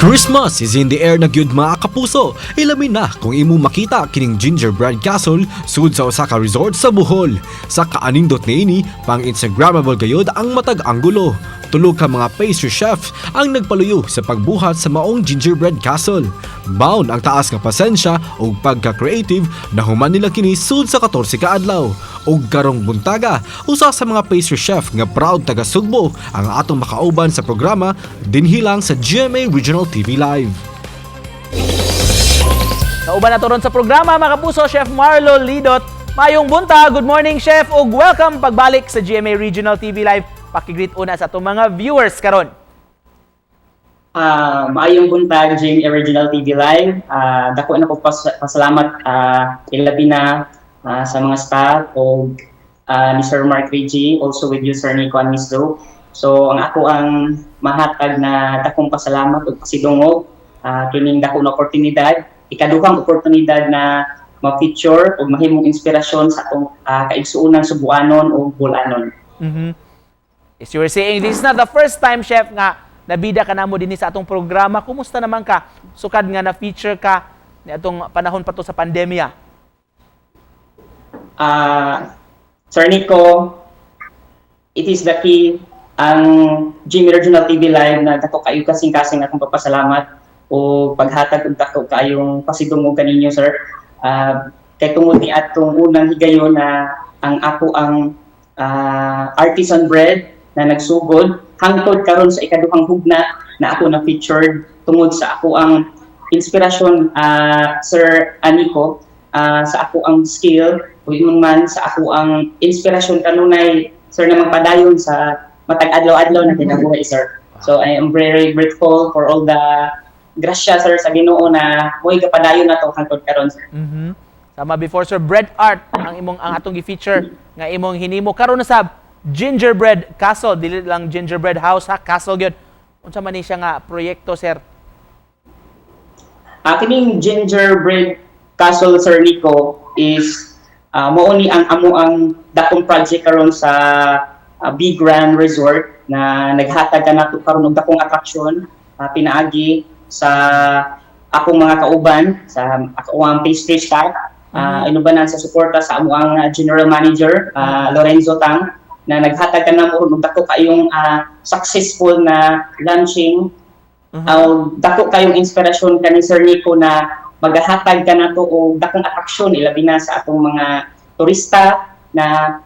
Christmas is in the air na gyud, mga kapuso. Ilabi na kung imo makita kining gingerbread castle sud sa usa ka resort sa Bohol. Sa kaanindot niini, pang Instagramable gayud ang matag anggulo. Tulo ka mga pastry chef ang nagpaluyo sa pagbuhat sa maong gingerbread castle. Bound ang taas nga pasensya ug pagka-creative na human nila kini sud sa 14 ka adlaw. Ug karong buntaga, usa sa mga pastry chef nga proud taga Sugbo ang atong makauban sa programa dinhi lang sa GMA Regional TV Live. Kauban nato ron sa programa, mga kapuso, Chef Marlo Lidot. Mayong buntag, good morning, Chef, ug welcome pagbalik sa GMA Regional TV Live. Paki-greet una sa atong mga viewers karon. Maayong buntag, GMA Regional TV Live. Dako na ko pasalamat ilabi na sa mga staff o ni Sir Mark Reggie, also with you, Sir Nico and Miss Lou. So ang ako ang mahatag na dakong pasalamat ug pasidungog kining dako na oportunidad, ikaduhang oportunidad na ma-feature ug mahimong inspirasyon sa atong kaigsuonan Subuanon ug Bol-anon. As you were saying, this is not the first time, Chef, nga nabida ka namo dinhi sa atong programa. Kumusta naman ka? Sukad nga na-feature ka ni atong panahon pa to sa pandemya. Sir Nico, it is the key ang GMA Regional TV Live na dako kayo kasing-kasing akong pagpasalamat o paghatag og dako kayong pasidungog kaninyo, sir. Kay tungod ni atong unang higayon na ang ako ang artisan bread na nagsugod hangtod karon sa ikaduhang hugna na ako na featured tungod sa ako ang inspirasyon, Sir Aniko, sa ako ang skill ug ingon man sa ako ang inspirasyon kanunay, sir, na magpadayon sa matag adlaw-adlaw na kinabuhi, sir. So I am very grateful for all the grasya, sir, sa Ginoo na mo'y gapadayon na to hangtod karon, sir. Sama before, sir, bread art ang imong ang atong gi-feature nga imong hinimo. Karon na sab gingerbread castle, dili lang gingerbread house ha, castle gyud. Unsa man ni siya nga proyekto, sir? Kining gingerbread castle, Sir Nico, is mao ni ang amo ang dakong project karon sa Big Grand Resort na naghatag ka nato karon og dakong attraction pinaagi sa akong mga kauban sa ako ang pastry staff, inubanan sa suporta sa amo ang general manager, Lorenzo Tang, na naghatag ka namo og dako kayong successful na launching. Aw dako kayong inspirasyon kani, Sir Nico, na magahatag ka nato og dakong atraksyon ilabi na sa atong mga turista na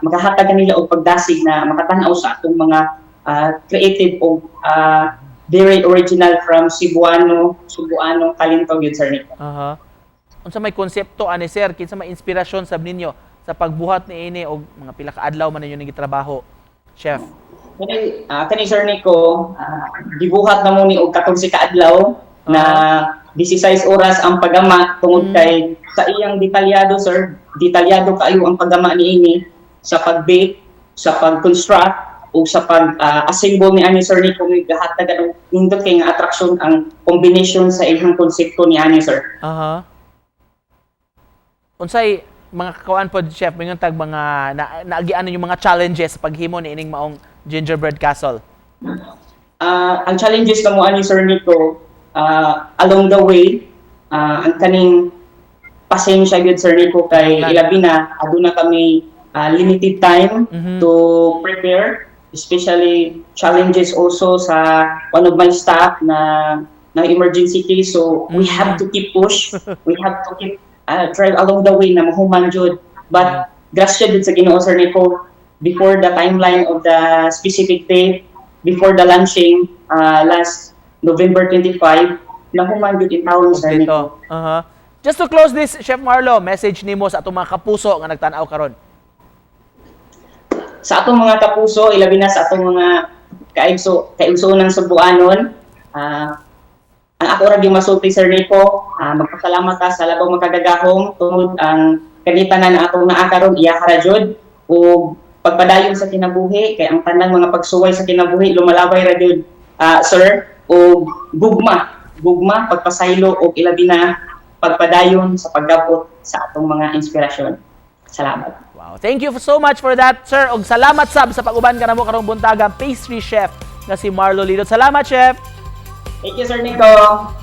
makahatag kanila og pagdasig na makatan-aw sa atong mga creative og very original from Cebuano Cebuano talento gyud, Sir Nico. Aha. Unsa may konsepto ani, sir? Kinsa may inspirasyon sab ninyo sa pagbuhat ni ini og mga pila ka adlaw man ninyo ning gitrabaho, Chef? Kani, Sir Nico, gibuhat na mo ni og 14 ka adlaw na 16 oras ang paggama tungod kay sa iyang detalyado, sir, detalyado kaayo ang paggama niini sa pag-bake, sa pag-construct ug sa pag-assemble ni ani, Sir Nico, may gahatag og nindot kay nga attraction ang combination sa iyang konsepto ni ani, sir. Aha. Unsay mga kuan pod, Chef, mingon tag mga naagian ninyo mga challenges sa paghimo ni ining maong gingerbread castle? Ang challenges na mo ani, Sir Nico, along the way, ang kaning pasensya gyud, Sir Nico, kay Plan. ilabi na aduna kami limited time to prepare, especially challenges also sa one of my staff na emergency case, so we have to keep push, we have to keep drive along the way na mahuman jud. But grasya jud sa Ginoo, Sir Nico, before the timeline of the specific date, before the launching last November 25, nahuman jud in town, Sir Nico. Kompleto. Aha. Just to close this, Chef Marlo, message nimo sa atong mga kapuso nga nagtan-aw karon. Sa atong mga kapuso, ilabi na sa atong mga kaigsuonan Subuanon, ang ako ra gyud masulti, Sir Nico, magpasalamat ta sa labong makagagahom tungod ang kanitanan na atong naa karon iya ra jud ug pagpadayon sa kinabuhi kay ang tanang mga pagsuway sa kinabuhi lumalabay ra jud, sir, ug gugma gugma, pagpasaylo ug ilabi na pagpadayon sa paggapot sa atong mga inspirasyon. Salamat. Wow. Thank you so much for that, sir. Og salamat sab sa pag-uban kanamo karong buntaga, pastry chef na si Marlo Lidot. Salamat, Chef. Thank you, Sir Nico.